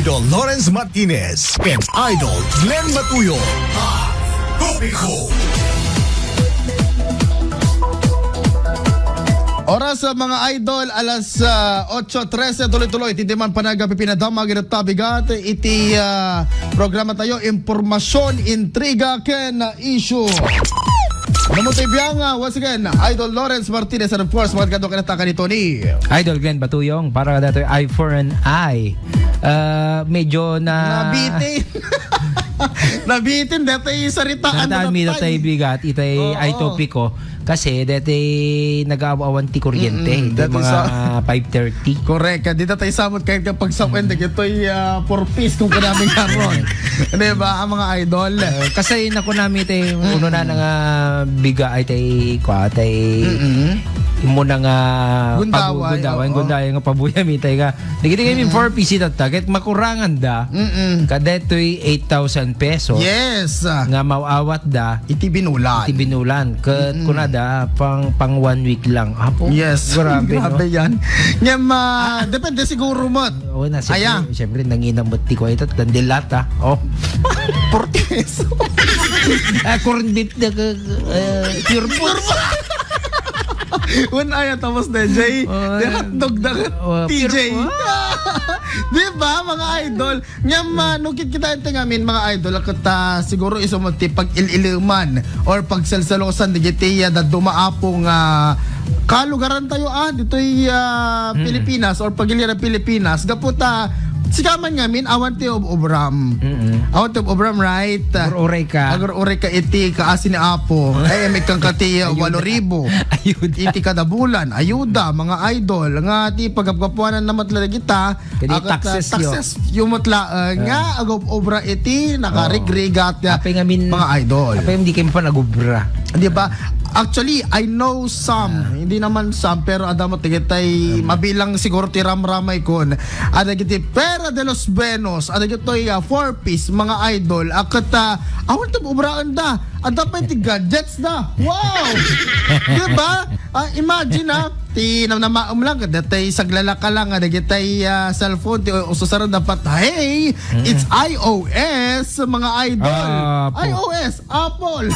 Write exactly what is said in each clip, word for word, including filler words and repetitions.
Idol Lawrence Martinez and Idol Glenn Matuyong. Topiko. Oras sa mga idol, alas, ah, otso trese, tuloy-tuloy. Iti man panaga pipinadama, ginatabigat. Iti, ah, programa tayo, impormasyon, intriga, ken, ah, issue. Namuntoy biang, ah, once again, Idol Lawrence Martinez, and of course, magkado ka na taka ni Tony. Idol Glenn Batuyong, para ka datoy eye for an eye. Ah, medyo na Nabitin. Nabitin, datoy saritaan Saritaan mo mi, tatay. Tatay bigat, itay Oo. Ay topiko. Kasi datoy nag-aaw-awan ti kuryente. Mm-mm. Itay Datoy mga sa five thirty. Correct. Kaya di tatay samot kahit kapag sa Mm. kwenta, ito'y, ah, four Ps kung kunami karon. Di ba, ang mga idol? Eh, kasi naku nami, tay, Mm-mm. uno na na nga biga ay tay, kwa, tay, Mm-mm. imo na nga Gundaway, pabu-, gundaway, oo. gundaway nga pabuya mi, tay nga. Dagiti kami Mm-mm. four Ps itatta, ket makurangan da, Mm-mm. kadetoy eight thousand pesos Yes. nga mawawat da Iti binulan. iti binulan. Ket Mm-mm. kunada, pang, pang one week lang. Apo, Yes. grabe, no? Grabe yan. Ngem, ah, depende siguro mo. Oo na, siyempre, Aya. siyempre, nanginamot ti kuwayta, dandilata. Oh. Portes. Ah, corned beef na ka, eh, pure pork. Wen aya, tapos na, Jay. Oh, Di hotdog na ka, oh, T J. pure pork. Di ba, mga idol? Ngem, ah, no, kit-, kita ente ngamin, mga idol, ket, ah, siguro isu met ti pag-il-ileman or pagsalsalosan dagiti, ah, dadduma, Apo, nga kalugaran tayo, ah, ditoy, ah, Mm. Pilipinas or pagiliran Pilipinas, gapu ta, sika man ngamin, awan ti ob-, obram. Mm-mm. Awan ti ob-, obram, right? Agur-uray ka. Agur-uray ka iti kaasi ni Apo. Ay, may kang kati, ah, Ayuda. walo ribu. Ayuda. Iti kada bulan, ayuda, mga idol, nga ti pagapgapuanan na met la dagita, Kadi Akat, ah, taxes yo. taxes yo met laeng Ah. nga agob-obra iti Oo. nakarigrigat, ah, Apay ngamin, mga idol. apay ngamin di kayo mapanagobra. Di ba? Actually, I know some, Ah. hindi naman some, pero adda met dagitay Ah. mabilang siguro ti ramramay kon. Adda giti Pera de los Buenos, adda gitoy, ah, four Ps, mga idol. Akat, ah, awan ti obraan da. Adda pay ti gadgets da. Wow! Di ba? Ah, imagine, ah, ti namnamaem lang, datay saglalaka lang, nga dagitay, ah, cellphone, ti ususaren dapat, "Hey, Mm. it's I O S, mga idol." Apo. I O S, Apple.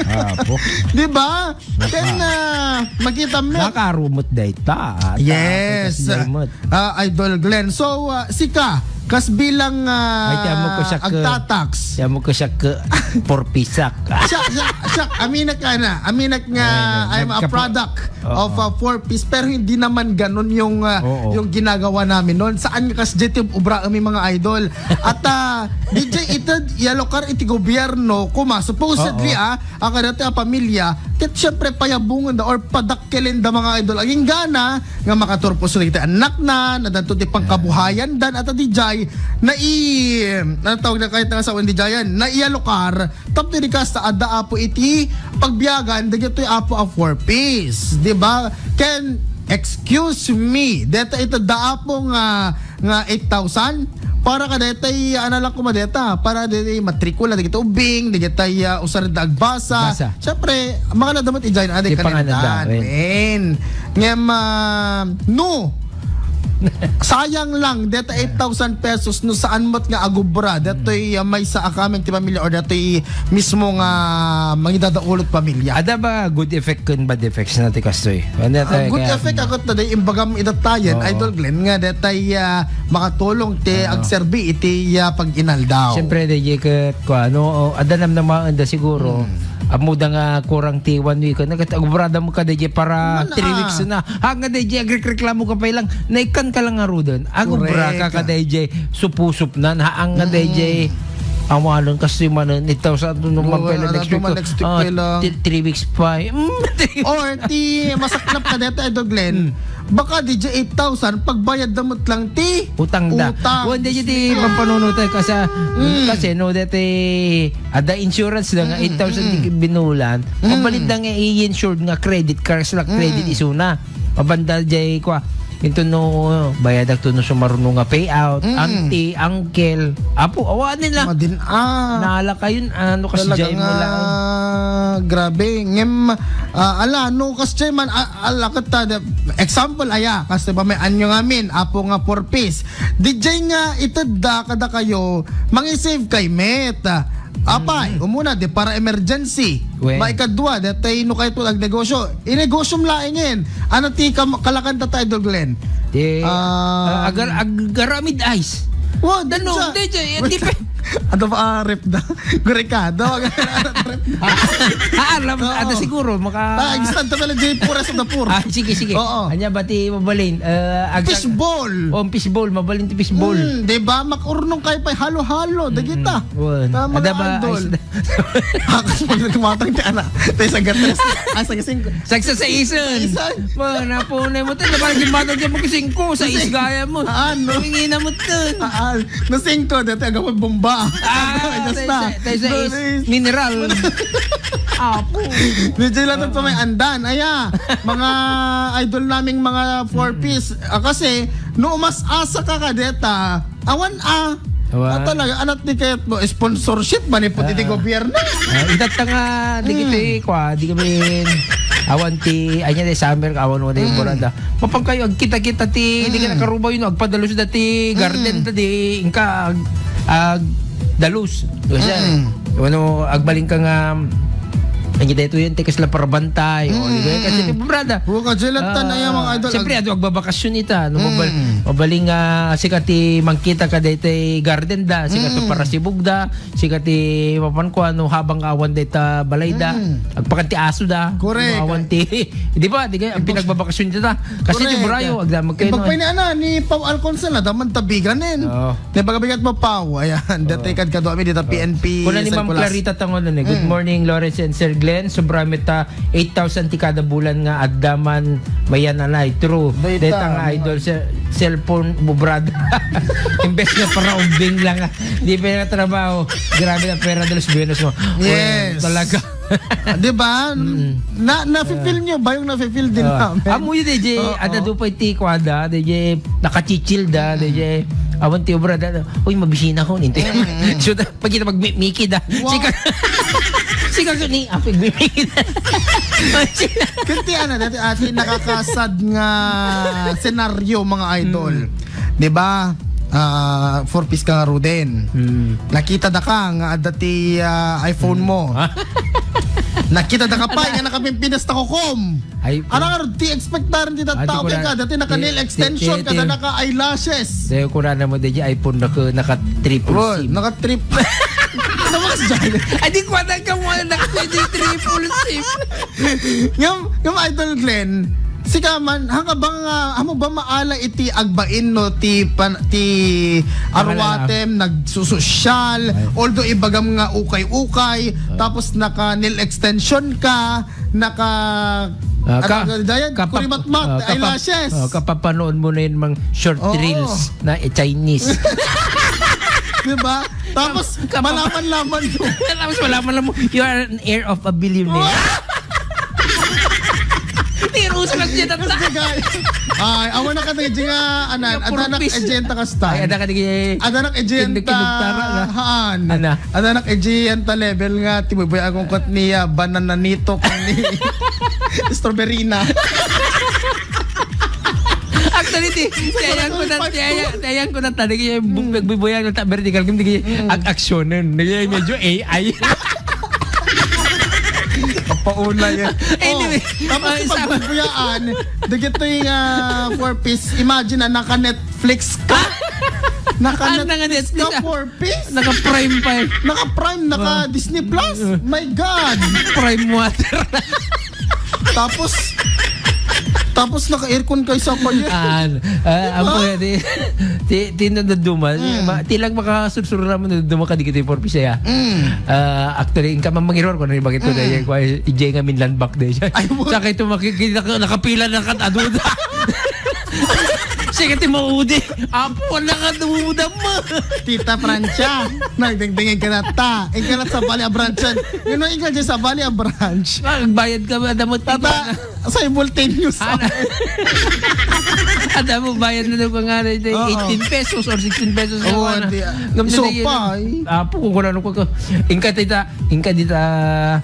Apo. Di ba? Naka- Then, ah, makita mo. Nakarumot dayta, ah, Yes. tapos naimot. Ah, Idol Glenn. So, ah, sika, kas bilang, ah, Ay, ti amo ko siya ke-, agtatax. ti amo ko siya ke-, porpisak. Siya, siya, siya, aminak ka na. Aminak nga, Ay, I'm a nagkapo-, product oo. of, ah, four Ps. Pero hindi naman ganun yung, ah, Oo. yung ginagawa namin noon. Saan nga kas J T obra, ami mga idol? At, ah, D J, ito, yellow car, iti gobyerno, kuma, supposedly, Oo. ah, a kadata a pamilya, ket siyempre payabungan da or padakkelen da, mga idol. Aging gana nga makaturpos dagiti annakna, nadanto ti pangkabuhayan dan at dijay, nai-, ano tawag na kahit nga sa dijayan, naialokar, tapno di kasta adda Apo iti pagbiagan, dagitoy Apo a four Ps, di ba? Ken, excuse me, deta ito da Apo nga nga eight thousand, para kadaytay, ano lang kuma deta, para daytay matrikula, dagiti ubing, dagitay, ah, usar da agbasa. Basa. Siyempre, mga nadamot ijay na, Di adik panganan da, kanindan, men. men. Ngem, ah, no. Sayang lang, deta eight thousand pesos, no saan met nga agubra, detoy, ah, maysa a kameng ti pamilya, or detoy mismo nga mangidadaulot pamilya. Ada ba good effect ken bad effects na ti kastoy? Ano Ah, tayo good kaya effect ako taday imbagam idatayan, Oo. Idol Glenn, nga detay, ah, makatulong ti Oo. agserbi iti, ah, pag-inaldaw. Siyempre, DJ, ket, kuan, no, o, adda namnamaen da siguro. Hmm. Ammo da nga kurang ti one week. Nagkat-, agurada mo ka, DJ, para Wala. three weeks na. Ha, nga, DJ, agrekreklamo ka pa ilang. Naikkan ka lang nga ruden. Agubra ka, Correct. ka, DJ, supusupnan. Ha, ang nga, Mm. DJ, awanon, kasi manen, itaw sa, ano, Buwan, mampela ano, next week, ano, next week ah, pa lang. ti-, three weeks pa, eh. Mm, three Or ti masaklap ka dito, Idol Glenn. Hmm. Baka di eight thousand, pagbayad damot lang ti Utang da. utang. Wen, di ti Sige. pampanunutan ka sa, Hmm. kasi no, dati, ada insurance lang, nga Hmm, eight thousand hmm. ti binulan, Hmm. mabalid na nga i-insured nga credit cards lang, credit Hmm. isuna. Mabanda jay, kwa, Ito no, bayadak to no sumaruno nga payout, Mm. auntie, uncle. Apo, awanen la. Madin, ah. Nala kayon, ano, kasi Talaga jay mo nga, lang. Grabe. Ngem, ah, ala, no, kas jay man, ah, ala, ket ta, the, example, aya, kas pa may anyo ngamin, apo nga four Ps. Di jay nga itedda kada kayo, mangisave kay met. Apay, Mm. umuna, di para emergency. Wen. Maikadua, datay no kayo to agnegosyo. Inegosyom laengen. Ano ti kam-, kalakan ta, Idol Glenn? Ti, Ah, ah, agar-, agaramid ice. Wa, Dano, di siya. di siya, eh, di pa. Ato pa, ah, rep da. Gurikado. Rep da. Ah, alam, Ah, ada oo. siguro, maka- Ah, instant na pala, J four as the poor. Ah, sige, sige. Oo. Anya, bati mabalin. Eh, ag- Fishball. Oh, fishball. Mabalin ti fishball. Hmm, di ba? Makurnong kayo pa, halo-halo. Mm, Dagita. wen. Ta, mga Ada ba, idol. Ay, Hakas mo na tumatang ti anak. Tayo sa gatres. Ah, sa gasing ko. Sagsasaisen. Sagsasaisen. Mo, napunay mo tayo. Parang gimata dyan magising ko. Sa Gasing. isgaya mo. Ah, ano? Ang ingina mo tayo. Ah, ah. Nasing ko. Dati agawad bomba. Ah, Ay, tayo basta. sa, tayo sa No, is, no, is. mineral. Apo. Medyo lang ito may andan. Aya, mga idol naming mga four Ps. Ah, kasi, no, mas asa ka kadeta, Awan, ah. Awan. Ah, talaga, anat ni kayat mo, sponsorship ba ni puti ti Ah. gobyerno? Ah, itatta nga, di Mm. kita, eh, kwa, di kami, awan ti, anya di summer, awan wala yung Mm. burada. Mapang kayo, agkita-kita ti, di ka Mm. nakarubaw yun, agpadalus da ti garden, Mm. ta di, inka, ag, ag, dalus. Kasi, Mm. ano, agbaling ka nga, ang kita ito yun, ti kasla parabantay, o, di ba? Kasi, Mm. ti burada, Huwag ka, Jelatan, Ah, ay, mga idol, siyempre, ag- adu, agbabakasyon ita, no? Mabal-, Mm. mabaling nga, sika ti mangkita ka daytay garden da, sika ti Mm. parasibog da, sika ti mapan ko, ano, habang awan dayta balay da, Mm. agpakan ti aso da, Correct. awan ti, di ba? Di kaya, ang Ibang pinagbabakasyon ita da. Kasi ti Correct. burayo, agdamag kayo Ibang naman. pa ni, ana, ni Pau Alconsel, na daman tabiganin. Oo. Di ba, kabigat mo, Pau? Ayan, Oo. dati kad kado kami dito, Oo. P N P Kuna ni San Ma'am Nicolas. Clarita Tangonan, eh. Good Mm. morning, Lawrence and Sir Glenn. Sobra met ta eight thousand ti kada bulan nga adda man mayan anay. True. Dayta, Dayta nga mga idol sa cellphone bubrad. Imbes nga para umbing lang, ah. Di pa na trabaho. Grabe na pera de los buenos mo. Yes. Well, talaga. Di ba? Mm. Na, nafe-feel Ah. nyo ba yung nafe-feel din Ah. namin? Amo yun, D J. Oo. Ada do pa iti kuada, D J. Nakachichil da, Mm. D J. Awan ti obra da. Uy, mabisina ko, ninti. Mm. So, da, pag kita magmimiki da. Wow. Sika, sika ko ni, ah, pagmimiki da. Kunti, ano, dati, ati, nakakasad nga senaryo, mga idol. Mm. Di ba? Ah, four Ps ka nga, Ruden. Mm. Nakita da ka nga adda ti, ah, iPhone mo. Ah. Nakita da ka pa Ala. nga nakapimpinas ta kukom. Ay, Ano nga, Rud, ti expectaran ti Ah, di tattao ko na, ka, dati naka-nail ti, extension ti, ka, ti, da naka-eyelashes. Sayo ko na naman, di iPhone naka, naka triple Bro, SIM. naka-trip. Ano ba kasi dyan? Ay, di ko alam ka mo, naka, di triple SIM. Ngam, ngam, Idol Glenn, sika man, hanga ba nga, amo ba maala iti agbain no ti pan-, ti Tama na lang. arwatem, nagsusosyal, Ay. although ibagam nga ukay-ukay, Ah. tapos naka nail extension ka, naka, Ah, ano ka, ka, dayan, kapa-, kurimatmat, ah, kapa-, eyelashes. ah, kapapanood mo na yun, mga short Oo. reels na, eh, Chinese. Di ba? Tapos, Kapa-, malaman-laman mo. Tapos malaman lang mo, you are an heir of a billionaire. Wow! Ni Roosevelt niya tata. Kasi, guys, ay, awan na ka na nga, anan, Yung adanak purpose. agenda ka style. Ay, ada ka di Adanak agenda kinugtara na. haan. Ana. Adanak agenda level nga, tibubuy akong kot niya, banana nito, kani, strawberry na. Actually, ti, ti ayan ko na, ti ayan, ti ayan ko na, tadi kaya bu-, Hmm. nagbibuyag na ta, vertical, hindi kaya Hmm. ag-, aksyonen. Nagaya medyo A I. Kapauna yan. Anyway, Oh, tapos ah, yung isa pa. pagbubuyaan, dagito yung, ah, four Ps. Imagine na naka-Netflix ka. Ah, Naka-Netflix naka-Netflix ka, ah. four Ps. Naka-Prime pa eh. Naka-Prime, naka-Disney Plus. Ah. My God. Prime water. Tapos, tapos naka-aircon kayo sa pag- Ah, ah, ang Diba? pwede. Ti, ti nadaduma. Mm. Ma-, ti lang makasursuro naman nadaduma ka di kita yung four Ps, ah. Mm. Ah, actually, inka man mangiror ko na yung bakit ko Mm. na yung kwa, ijay nga min land bank na siya. Ay, mo- Sa kayo makikita ko, nakapila na kat aduda. Sige, ti maudi. Apo, nakaduda mo. Tita Francia, nagdingdingin ka na ta. Ikalat sa Bali a branch yan. Yun ang ikalat sa Bali a branch. Magbayad ka ba? Damot Tata, ka na. simultaneous. Ah, adda mo bayad na daw nga na, Oo. eighteen pesos or sixteen pesos Oo, na. Ngam na iso pa, eh. Apo, kung wala ko, ingka tita, ingka dita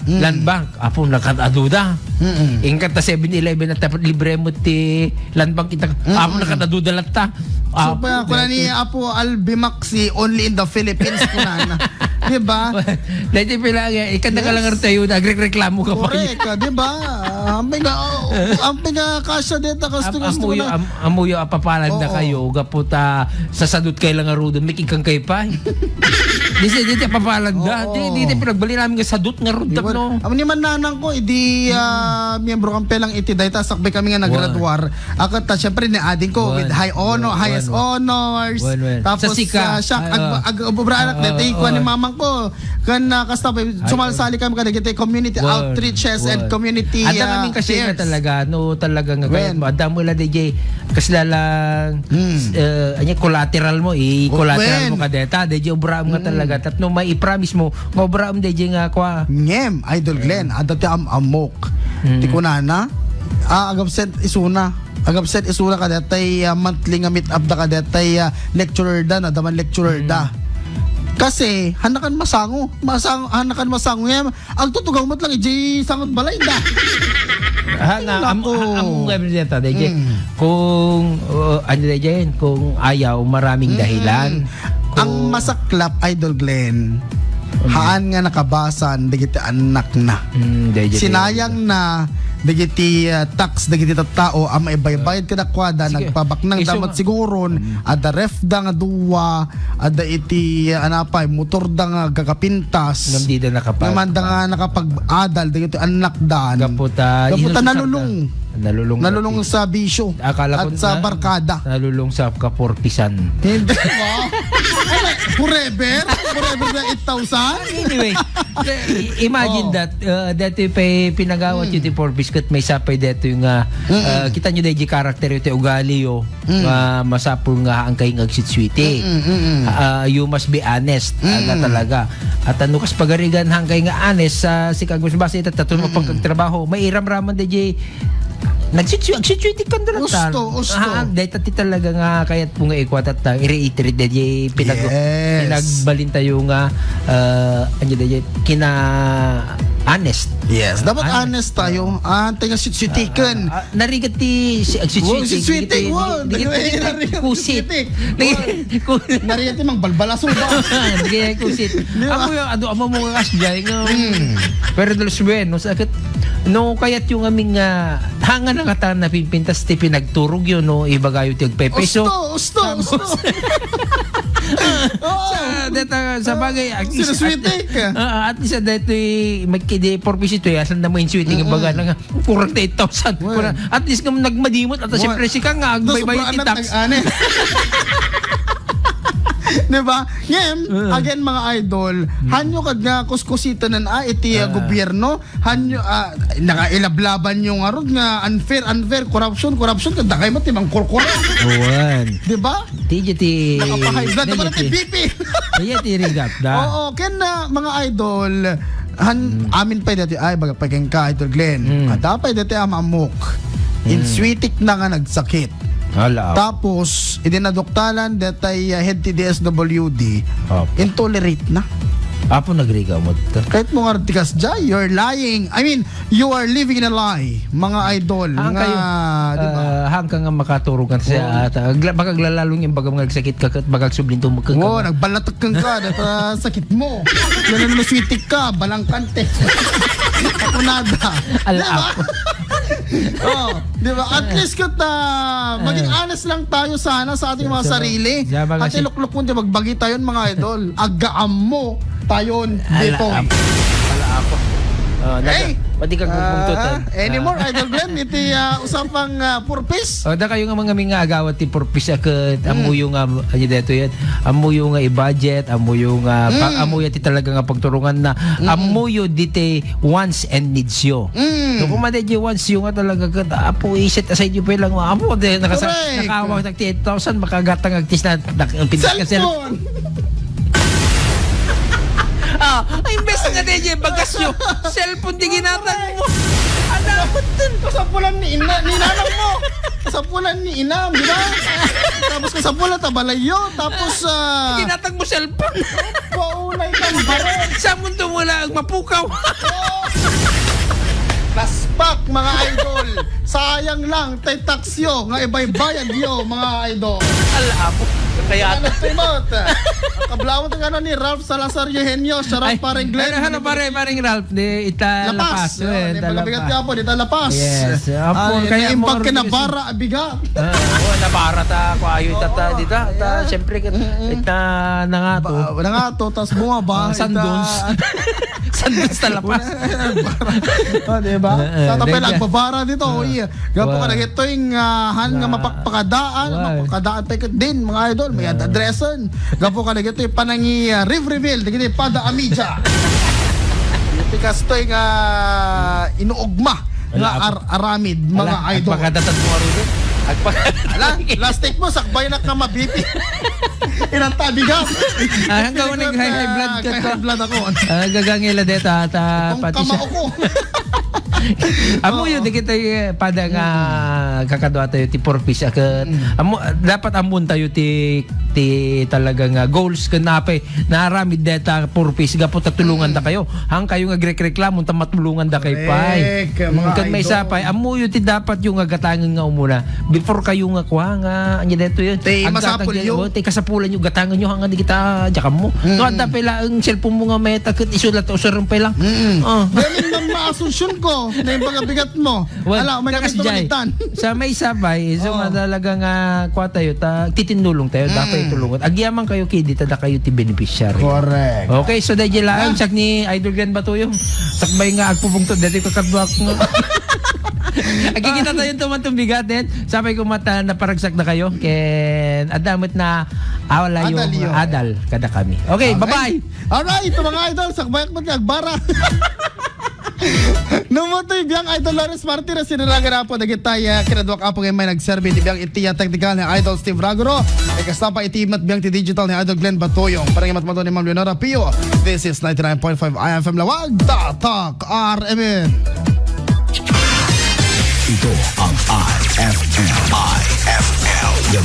Mm. Land Bank. Apo, nakataduda. Mm-mm. Ingka ta Seven Eleven at dapat libre mo ti Land Bank kita. Mm-mm. Apo, nakataduda latta. So, Apo, pa, kuna ni Apo Albi Maxi, only in the Philippines, kuna na. Di ba? Dahil pila nga, ikan na ka lang Yes. tayo, nagreklamo ka pa. Correct, ah, di ba? Ah, ampay nga, oh, ampay nga kasya deta, kas Am-, tugas amuyo, na. am-, amuyo, apapalad na Oo. kayo, gapu ta, sasadot kayo lang nga rudon, mikigkang kayo pa. Di siya, di siya papalad na. Oo. Di, di, di, pinagbali namin nga sadot nga rudon, Iwan. no? Amo ni man nanang ko, idi, ah, miyembro kang pelang iti dayta, sakbay kami nga Wan. nagraduar. Ako ta, syempre, ni ading ko, Wan. with high honor, Wan, highest wan. honors. Wan, wan. Tapos, Sa sika. ah, siya, Ah, ag-, ah. ag-, obra anak, Ah, dati, ah, kuwan ni ah. mamang ko. Kan, ah, kasta, Ay, sumalsali kami kadagiti community Wan, outreaches and wan. community, Adda ah, kaming kasi nga fairs. talaga, no, talaga nga Wen. kaya, adda mo la, D J, kasla lang, Mm. eh, anya, collateral mo, i-collateral Wen. mo kadeta, D J, obra mo nga Mm. talaga. Tapno may i-promise mo, nga obra mo, D J, nga kwa. Ngem, Idol Glenn, adda ti am-amok. Mm. Ti kunana, ah, agabsent isuna. Agabsent isuna kadetay, ah, monthly nga meet up da kadetay, ah, lecturer da, na daman lecturer da. Mm. Kasi, hanakan masango. Masango, hanakan masango yan. Agtutugaw met lang ijay sangot balay da. Ha, na, am-, Nako. ha-, among nga, Bruneta, D J. Mm. Kung, uh, ano, D J, kung ayaw, maraming Mm. dahilan. Ang Kung masaklap, Idol Glenn, Mm. haan nga nakabasan dagiti annakna. Mm, D J, Sinayang na dagiti, uh, tax dagiti tattao a maibaybayad kadakuada, Sige. nagpabaknang Isu damat nga. siguron, Mm. adda ref da nga dua, adda iti, uh, anapay, motor da nga gagapintas. Ngem dida nakapag- Ngem adda nga nakapag-adal dagiti annakdan. Gapu ta Gapu ta inusar da. nalulong. Nalulong Nalulong dati. sa bisyo Akala at ko sa na- barkada. Nalulong sa kaporpisan. Hindi ba? Ano, forever? Forever na eight thousand? Anyway, i-, imagine Oh. that, uh, dati pay pinagawat Mm. yu ti porpis ket may sapay dati nga, Mm-mm. uh, kita nyo dahil di karakter yu ti ugali yo, Mm. nga masapul nga ang kay nga agsitswiti. Mm-mm, mm-mm. Uh, you must be honest. Mm. Aga talaga. At ano kas pagarigan hangkay nga honest sa sikag mas base ita tattun Mm-mm. mapagkagtrabaho. May iramraman dayjay nagsitsu-, agsitsuitik kan dalantan. Usto, usto. Ah, dayta ti talaga nga kayat po nga ikwat at, ah, i-reiterate dayjay pinag-, Yes. pinagbalin tayo nga, ah, ano dayjay, kina-, honest. Yes, dapat Honest. honest tayo. Ah, tayo nga sitsitikan. Ah, ah, narigat ti si-, agsitsuitik, Oh, sitsitikan, dagiti, oh, dagiti, dagiti, dagiti, kusit. Sitsitikan. Dagiti, kusit. Narigat ti mangbalbalaso ba? Dagiti, kusit. Di ba? Amo yung, adu, amo mo nga kasjay nga. Hmm. Pero dalos bueno, sakit. No, kayat yung aming, ah, hanga na katan na pinpintas ti pinagturog yun, no, ibaga yung ti agpepeso. Usto, usto, Tapos, usto. Oo. sa, data, sa bagay, at least, Sinuswerte at, ka. ah, at least, ah, dito, eh, magkidi, porpis ito, eh, asan na mo yung sweeting, Mm-mm. baga na nga, kurang na eight thousand. Well. Kurang, at least, kung nagmadimot, at Well, siyempre, si ka nga, dos agbaybayad sobrang ti anak tax. nag-anes. Di ba? Ngayon, Mm. again, mga idol, Mm. hanyo kad nga kuskusitanan, ah, iti, ah, Ah. gobyerno, hanyo, ah, nakailablaban nyo nga rod nga unfair, unfair, corruption, corruption, kada kayo mo, timang korkora. Awan. Di ba? Di dyan ti Nakapa-high blood, Di naman dyan ti ti B P. Di dyan ti rigap da. Oo, ken na, mga idol, han, Mm. amin pa dati, ay, baga pa ken ka, Idol Glenn. Mm. Ada pa dati amamok. Mm. Inswitik na nga nagsakit. Hala. Tapos, idi nadoktalan, detay, uh, head ti D S W D, Apo. intolerate na. Apo, nagriga mo dito. Kahit mo nga tikas dyan, you're lying. I mean, you are living in a lie, mga idol. Hang Nga, kayo, di ba? ah, hang ka nga makaturukan siya Oo. ata. Agla-, baka aglalalong yung baga nga nagsakit ka, kat-, baka subling tumukag ka Wow, nga. nagbalatak kang ka, dahil sa sakit mo. Yan ang naswitik ka, balangkante. Apunada. Ala, Di ba? apo. Oh, di ba? At least, kat, ah, maging Ah. honest lang tayo sana sa ating mga Sa, sa, sarili. sa mga At si- iluklok mo, di, magbagi tayo, mga idol. Agaam mo tayo Ala, dito. apo. Ala, apo. Oh, naga-, Hey! pati kang Ah, pagpungtutan. anymore, Ah. Idol Glenn, iti, ah, usapang, ah, purpose. Oh, da kayo nga mga, mga agawat ti purpose, ah, ket Mm. amuyo nga, ano dito yan? Amuyo nga i-budget, amuyo nga, pa-, Mm. amuyo ti talaga nga pagturungan na, Mm. amuyo diti wants and needs yo. Mm. So, kung madadya wants yo nga talaga, ket, apo, i-set aside yo pa lang, apo, de, nakasa-, Correct. nakawag nag ti eight thousand, makagatang agtis na, nak-, ang pintas ka cellphone. Cellphone! Ah, imbes nga, D J, bagas yo, cellphone di ginatang mo. Ano Kasapulan ni ina, ni nanang mo. Kasapulan ni inam, di ba? Tapos kasapulan ta balayyo. Tapos, ah, Ginatag mo cellphone. Paunay kang baril. Sa mundo mo lang mapukaw. Naspak, mga idol. Sayang lang, tay taksyo nga ibaybayad yo, mga idol. Ala, apo. Kaya Ano, Timot? Ang kablawon ka na ni Ralph Salazar Eugenio. Shout out, Ay, pareng Glenn. Hello, hello, pare, pareng Ralph. Di, ita La Paz, Lapas, yun, eh, ita La pagkabigati Paz. Apo, dita La Paz. Yes, apo, Ay, kaya naimbag more ka na reason. Bara, bigat. Ah, oo, nabara ta, kuayo ta, ta, Oh, dita, ta, ayan. Siyempre, Mm-mm. ita na nga to. Ba, na nga to, tas bumaba, Ah, ita. Sandons. Sandons ta La Paz. Oh, di ba? Eh, eh, Sa tapay di lang, ka- agbabara dito, oh, Ah. iya. Gapu Wow. ka na gito yung, ah, han nga Ah. mapakpakadaan, Wow. mapakadaan tayo din, mga idol, may Ah. adresan. Gapu ka na gito yung panangi, ah, rev reveal, di gito yung pada amidya. Pikas to yung, ah, inuugma nga Wala. ar-, aramid, mga Ala, idol. Agpakadatan mo, Arudo. Agpakadatan. Ala, plastic mo, sakbay na ka mabipi. Inang tabigas. Ah, hanggang Sige, nag-high, high blood ka high to. Blood ako. Ah, gagangila deta, ta, Itong pati siya. Kamao ko. Amo Oo. yun, di kita, eh, pada nga Mm. kakadwa tayo ti purpose, akat. Mm. Amo, dapat amun tayo ti, ti talaga nga goals, ken napay, naaramid deta purpose, gapu ta tulungan Mm. da kayo. Hang kayo nga agrekreklamo, ta matulungan da kayo, pay. Correct, Mm, mga ken may idol. Isa, pay, amo yun ti dapat yung nga gatangen nga umuna. Before kayo nga kuha nga, anya dito yun. Ti Aggatang masapul kayo, yun. oh, ti kasapulan yung gatangen yung hanga di kita, diyakan mo. Mm. No, adda pala ang cellphone mo nga may takot, isulat, usarang pa lang. Mm. Oh. Galing ng mga asunsyon ko, na yung pagkabigat mo. Well, Ala, may takas kami jay. Tumalitan. Sa may sabay, so Oo. nga talaga nga kuha tayo, ta, titinulong tayo, Mm. dapat itulungan. Agyaman kayo, kidi, tada kayo ti beneficiary. Correct. Okay, so dahil lang, Ah. siyak ni Idol Glenn Batuyo. Sakbay nga, agpupungtod, dati ko kadwak mo. Agkikita tayo tuman tumbigat, eh. Sabay ko mata, naparagsak na kayo. Ken, adamot na, awala yung Adal yun. Adal, kada kami. Okay, Okay. bye-bye. Alright, mga idol, sakbayak mo kag bara. Numutoy biyang Idol Lawrence Martinez, siniragan na po, dagitay, ah, kinaduak apo ngayon may nagserbi, di biyang itiya technical ni Idol Steve Raguro. Ikasta pa iti mat biyang ti digital ni Idol Glenn Batuyong. Parang imat mato ni Ma'am Leonora Pio. This is ninety-nine point five I F M Lawag, Tatak R M N. Ito